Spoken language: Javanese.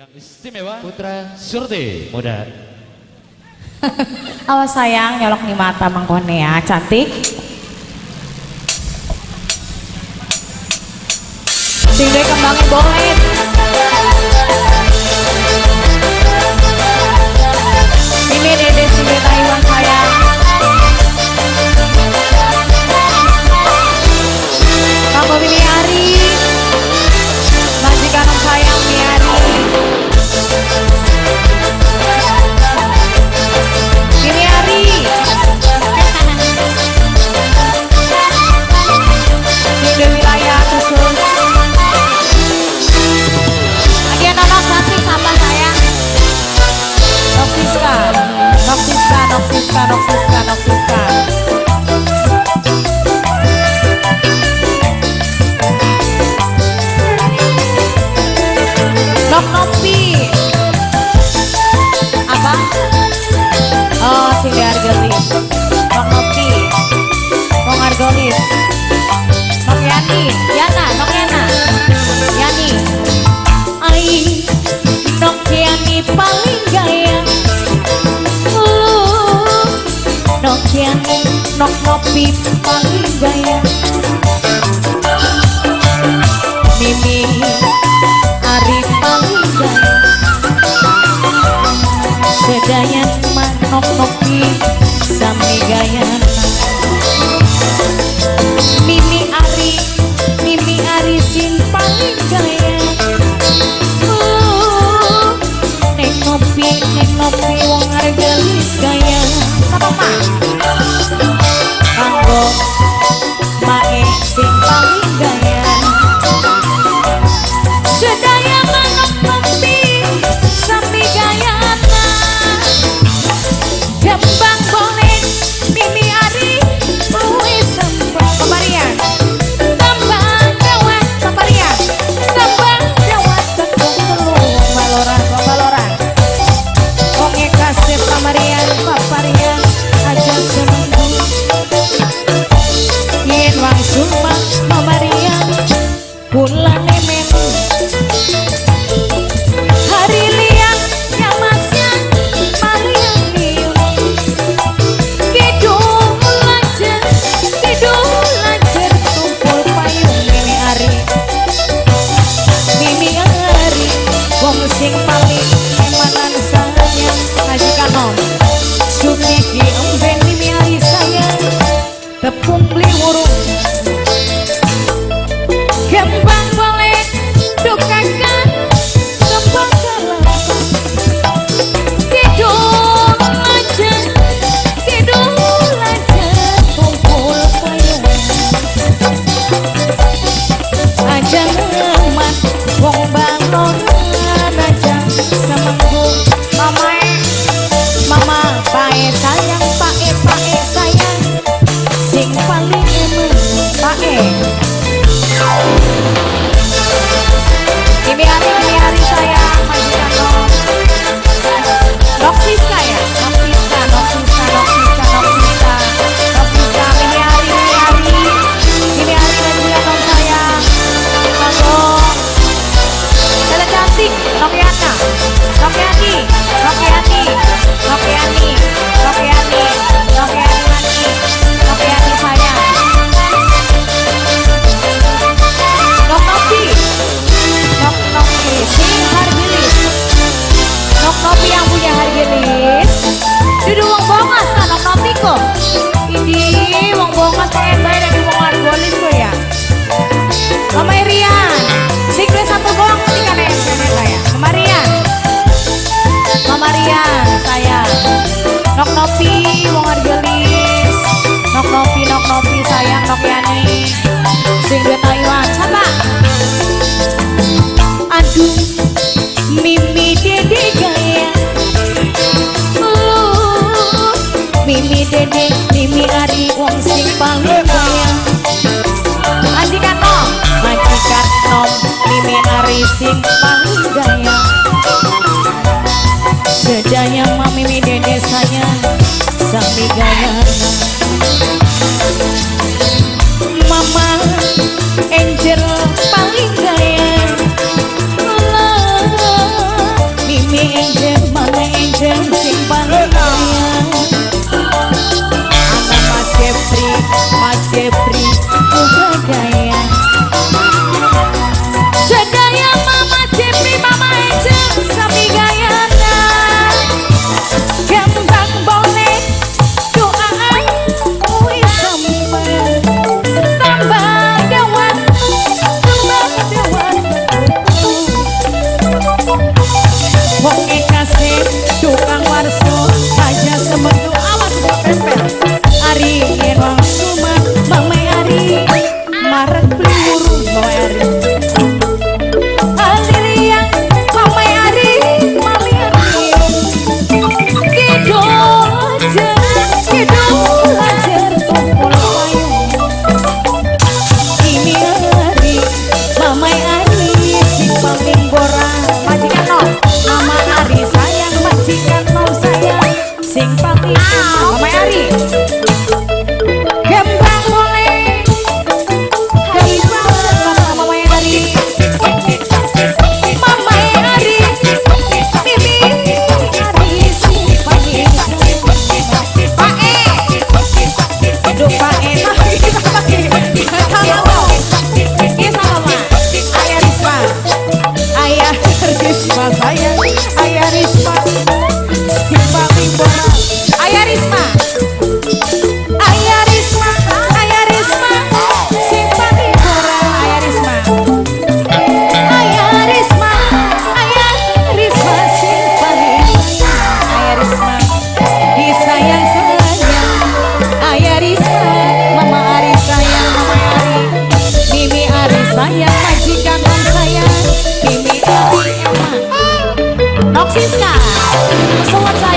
Yang istimewa Putra Surti Muda. Awas sayang, nyolok di mata mangkone ya, cantik. Sing duwe kembange bolet. Ini dede sing duwe Taiwan sayang. Kanggo Mimi Ari. Majikan sayang Mimi Ari. Mimi Ari. Sing duwe wilayah khusus. Lagi anak cantik sampah sayang. Noksiska, Noksiska, Noksiska, Noksiska, Noksiska. Nok Nopi. Apa? Oh, sing Argolis. Nok Nopi. Wong Argolis. Nok Yani, Yana, Nok Yana. Yani. Ai, Nok Yani paling gaya. Nok Yani, Nok Nopi paling gaya. Mimi Ari paling gaya. Sedayan Nok Nopi sami gaya. Mimi Ari sing paling gaya. Neng Nopi, Neng Nopi wong Argelis gaya. Sapa mak? Kanggo mae sing paling gaya. Sedaya manok Nopi sami gayana. Kembang bolet Mimi Ari luwih sempet. Pemarian. Kembang dawet pemarian. Kembang dawet tekung telu baloran baloran. Wong kasih pamarian paparian aja seminggu. Yen wangsul mah pamarian kulane melu. Hari liang nyamasnya marian liu. Kidul lanjer tumpul payung Mimi Ari. Mimi Ari wong sing paling emanan sayang majikan nom. Sukiki emben Mimi Ari sayang tepung beli wurung. Kembang boleh dukakan kembang kelapa. Kidul lanjer kumpul payung. Aja ngemat wong baloran aja semanggu. Mamae, mama pae sayang, pae pae sayang, sing paling emen pae. Mimi Ari sayang, majikan nom. Noksiska ya, Noksiska, Noksiska, Noksiska, Noksiska, Noksiska, Mimi Ari, Mimi Ari, Mimi Ari majikan nom sayang. Kanggo Tele cantik, Nok Yana, Nok Yani, Nok Yani, Nok Yani, Nok Yani, Nok Yani mani, Nok Yani sayang. Nok Nopi, Nok Nopi, sing Hargilis. Nok Nopi yang punya Hargilis. Dudu wong bongas ta Nok Nopi kok. Ini wong bongas pengen bae dari wong Argolis kok ya. Mama Rian, sing duwe satu gong ketika nek saya. Mama Rian. Mama Rian sayang. Nok Nopi wong Argolis. Nok Nopi, Nok Nopi sayang Nok Yani. Sing duwe Taiwan, sapa? Aduh, Mimi Dede gaya. Mimi Dede, Mimi Ari wong sing paling gaya. Majikan nom, majikan nom, Mimi Ari sing paling gaya. Sedaya ma Mimi Dede sayang, sami gaya. Mama Angel paling gaya. Wong kasih tukang warso aja semetu, awas kok tempel. Ari yen wong suma Mame Ari marek pliwuru Mame Ari. Aliriang Mame Ari Mame Ari. Kidul ajar, kidul ajar tumpul payung. Ini Ari, Mame Ari sing paling borang. Majikan no, Mama Ari sayang, majikan no sayang, sing paling Mame Ari. Gembang boleh, gembang Mama Ari. Mama Ari, Mimi Ari sing paling. Pak E, aduh Pak E, salah dong. Ini salah Mak. Ayah Risma, Ayah Risma sayang, Ayah Risma, sing paling borak. Ayah Risma, Ayah Risma, Ayah Risma, sing paling borak. Ayah Risma, Ayah Risma, Ayah Risma sing paling sayang. Ayah Risma, disayang sayang. Ayah Risma, Mama Ari sayang, Mama Ari, Mimi Ari sayang, majikan om sayang, Mimi Ari emang. Nok Siska, suwun sayang.